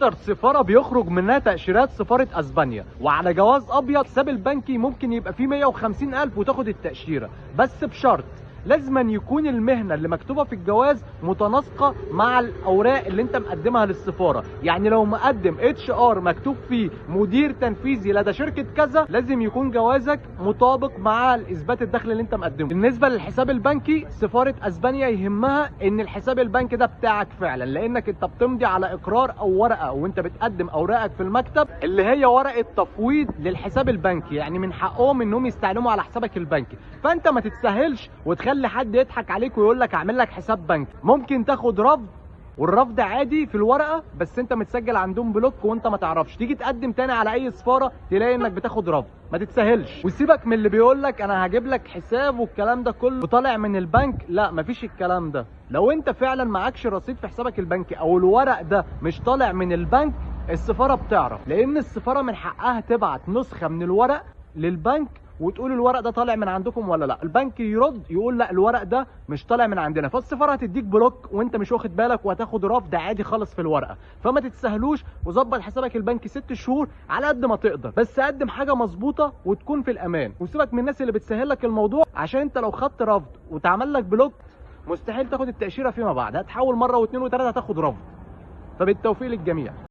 اكتر سفارة بيخرج منها تاشيرات سفارة اسبانيا، وعلى جواز ابيض حساب البنكي ممكن يبقى فيه 150 الف وتاخد التاشيره، بس بشرط لازما يكون المهنة اللي مكتوبة في الجواز متناسقه مع الاوراق اللي انت مقدمها للسفاره. يعني لو مقدم HR مكتوب فيه مدير تنفيذي لدى شركة كذا، لازم يكون جوازك مطابق مع الاثبات الدخل اللي انت مقدمه. بالنسبة للحساب البنكي، سفارة اسبانيا يهمها ان الحساب البنكي ده بتاعك فعلا، لانك انت بتمضي على اقرار او ورقة وانت بتقدم اوراقك في المكتب اللي هي ورقة تفويض للحساب البنكي، يعني من حقهم انهم يستعلموا على حسابك البنكي. فانت ما تتسهلش وتخلي حد يضحك عليك ويقول لك اعمل لك حساب بنكي، ممكن تاخد رفض، والرفض عادي في الورقة، بس انت متسجل عندهم block وانت ما تعرفش. تيجي تقدم تاني على اي سفارة تلاقي انك بتاخد رفض. ما تتسهلش وسيبك من اللي بيقول لك انا هجيب لك حساب والكلام ده كله وطالع من البنك، لا مفيش الكلام ده. لو انت فعلا معكش رصيد في حسابك البنكي او الورق ده مش طالع من البنك، السفارة بتعرف، لان السفارة من حقها تبعت نسخه من الورق للبنك وتقول الورق ده طالع من عندكم ولا لا. البنك يرد يقول لا الورق ده مش طالع من عندنا، فالسفاره هتديك block وانت مش واخد بالك وهتاخد رفض عادي خالص في الورقة. فما تتسهلوش وظبط حسابك البنكي 6 شهور على قد ما تقدر، بس قدم حاجة مظبوطة وتكون في الامان، وسيبك من الناس اللي بتسهل لك الموضوع، عشان انت لو خدت رفض واتعمل لك block مستحيل تاخد التاشيره فيما بعد، هتحاول مرة واثنين وثلاثة هتاخد رفض. فبالتوفيق للجميع.